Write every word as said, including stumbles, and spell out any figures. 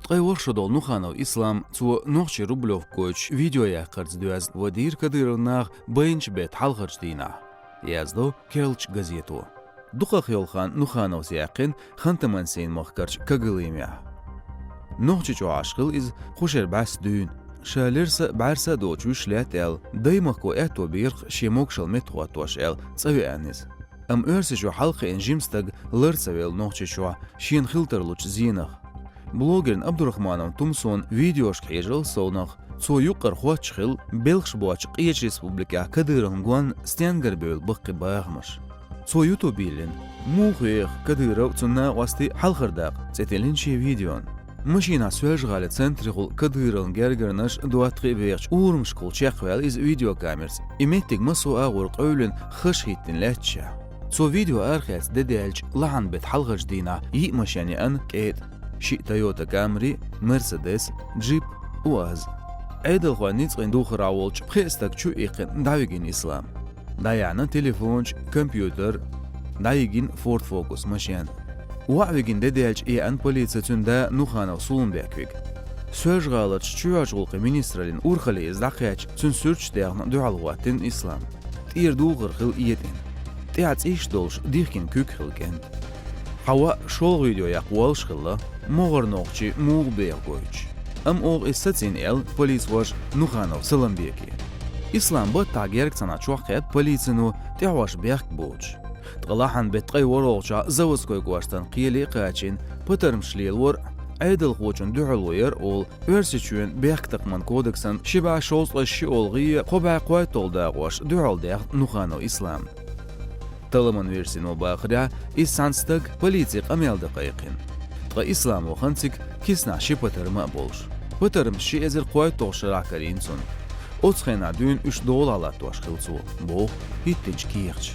Ткъе ворхӀ шо долу Нуханов Ислам, цо нохчийн Рублевка гойтуш видео яккхарца доьзна, вадийра Кадыровн наха байначу беттан хьалхарчу дийнахь, яздо «Керлачу» газето. Дукхах йолу хан Нухановс яьккхина Ханты-Мансийна махкарчу Когалымехь. Нохчийчохь Ӏаш хилла иза кху шеран бӀаьста дуьйна. Ша лерса а, бӀаьрса а доцуш вуьсуш лаьтта аьлла, даймахко аьтто бийрах шен могушалла меттахӀоттош аьлла, цӀа веана иза. Амма Оьрсийчохь хьалакхиъна жима стаг лар ца велла Нохчийчохь шена хила тарлучу зенах. Блогерна Абдурахманов Тумсона видеошка хьежал совнах, цо юккъара хоттуш хилла белхаш боцчу къечу республикехь Кадыровн гонна стенгара бевлла баккхий бахамаш. Цо YouTube йиллина «Муха веха Кадыров, цуьнан накъостий, хьалхара дакъа» цӀе тиллина шен видеон. Машинахь Соьлжа-ГӀалин центрехула Кадыровн гергарнаш, доттагӀий бехачу урамашкахула чекхваьлла иза видеокамерца, и меттиг массо а агӀор къевлина, хаш хӀиттина лаьтташехь. Цо видео арахецна де даьлча, лахьан беттан хьалхарчу дийнахь йиъ машен яьхна кӀеда: шиъ Toyota Camry, Mercedes, джип, УАЗ. Ӏедалхойн ницкъийн духарехь волчу пхеа стага чу а иккхина дӀавигина Ислам. ДӀаяьхьна телефонаш, компьютер, дӀайигина Ford Focus машен. ВоӀ вигина де даьлча, яьхна полици цуьнан да Нуханов Сулумбек вига. Соьлжа-ГӀаларчу чоьхьарчу гӀуллакхийн министраллин урхалле иза дӀакхаьчча, цуьнан суьрташ а даьхна, дуьхьал хӀоттийна Ислам. ТӀера духар хилла этӀийна. ТӀехь цӀийш долуш дихкина куьг хилла кӀентан. Хьан воӀ шолгӀа видео яккха воллуш хилла, могӀара нохчий муха беха гойтуш. Амма оха иза сацийна, аьлла полицин вашас Нуханов Саламбеке. Ислам баттахь герга цхьана чохь кхетта полицино, тӀехьош бехк боцуш. Ткъа лахьан беттан ткъе ворхӀалгӀачохь Заводской кӀоштан кхеле а кхачийна, патармаш лелор а, Ӏедалхочунна дуьхьало яр а олу, Оьрсийчоьнан бехктакхаман кодексан ши бӀе шовзткъе шиолгӀа я кхо бӀе кхойтталгӀа дакъош дуьхьал даьхна Нуханов Ислам. Талламан версино бахарехь, иза цхьана стага полице къамел дан кхайкхина. Ткъа Ислам вахана цига киснахь ши патарма а болуш. Патармаш ши эзар кхойтталгӀачу шарахь карийна цунна. Оцу хенахь дуьйна уьш долахь латтош хилла цо, боху хӀиттинчу кехаташа.